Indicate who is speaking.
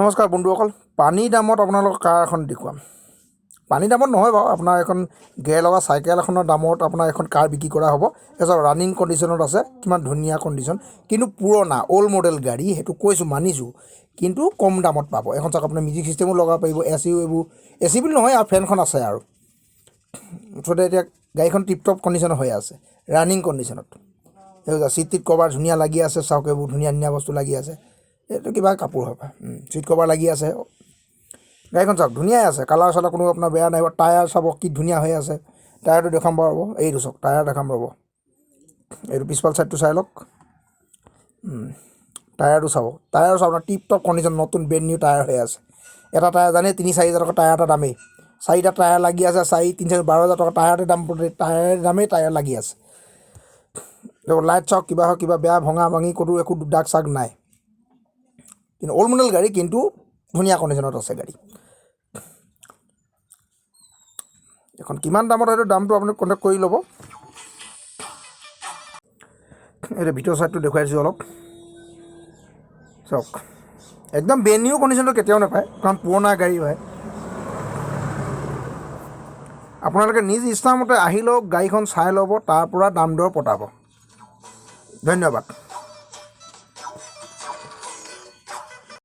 Speaker 1: নমস্কাৰ বন্ধুসকল, পানীৰ দামত আপোনালোকক কাৰ এখন দেখুৱাম। পানীৰ দামত নহয় বাৰু, আপোনাৰ এখন গেৰ লগা চাইকেল এখনৰ দামত আপোনাৰ এখন কাৰ বিক্ৰী কৰা হ'ব। এজন ৰানিং কণ্ডিশ্যনত আছে, কিমান ধুনীয়া কণ্ডিশ্যন, কিন্তু পুৰণা অ'ল্ড মডেল গাড়ী, সেইটো কৈছোঁ, মানিছোঁ, কিন্তু কম দামত পাব। এখন চাওক, আপোনাৰ মিউজিক চিষ্টেমো লগাব পাৰিব, এ চিও এইবোৰ, এ চি বুলি নহয় আৰু ফেনখন আছে। আৰু মুঠতে এতিয়া গাড়ীখন টিপ টপ কণ্ডিশ্যনত হৈ আছে, ৰানিং কণ্ডিশ্যনত। চিট টিট কভাৰ ধুনীয়া লাগি আছে। চাওক, এইবোৰ ধুনীয়া ধুনীয়া বস্তু লাগি আছে। এইটো কিবা কাপোৰ হ'ব। চিট কভাৰ লাগি আছে। গাড়ীখন চাওক, ধুনীয়াই আছে, কালাৰ চালাৰ কোনো আপোনাৰ বেয়া নাই। টায়াৰ চাব, কি ধুনীয়া হৈ আছে। টায়াৰটো দেখাম বাৰু, ৰ'ব। এইটো চাওক, টায়াৰ দেখাম, ৰ'ব। এইটো পিছফাল চাইডটো চাই লওক। টায়াৰটো চাব, টায়াৰ চাওক, আপোনাৰ টিপ টপ কণ্ডিশ্যন, নতুন ব্ৰেণ্ড নিউ টায়াৰ হৈ আছে। এটা টায়াৰ জানেই, 3-4 হাজাৰ টকা টায়াৰ এটা দামেই। চাৰিটা টায়াৰ লাগি আছে, চাৰি তিনি চাৰি 12 হাজাৰ টকা টায়াৰতে দাম, টায়াৰ দামেই, টায়াৰ লাগি আছে। লাইট চাওক, কিবা হওক, কিবা বেয়া ভঙা ভাঙি ক'তো একো দাগ চাগ নাই। কিন্তু অ'ল্ড মডেল গাড়ী, কিন্তু ধুনীয়া কণ্ডিশ্যনত আছে গাড়ী। এখন কিমান দামত, হয়তো দামটো আপুনি কণ্টেক্ট কৰি ল'ব। এতিয়া ভিতৰ চাইডটো দেখুৱাই দিছোঁ অলপ। চাওক, একদম ব্ৰেণ্ড নিউ কণ্ডিশ্যনটো কেতিয়াও নাপায়, কাৰণ পুৰণা গাড়ী হয়। আপোনালোকে নিজ ইচ্ছামতে আহি লওক, গাড়ীখন চাই ল'ব, তাৰ পৰা দাম দৰ পতাব। ধন্যবাদ।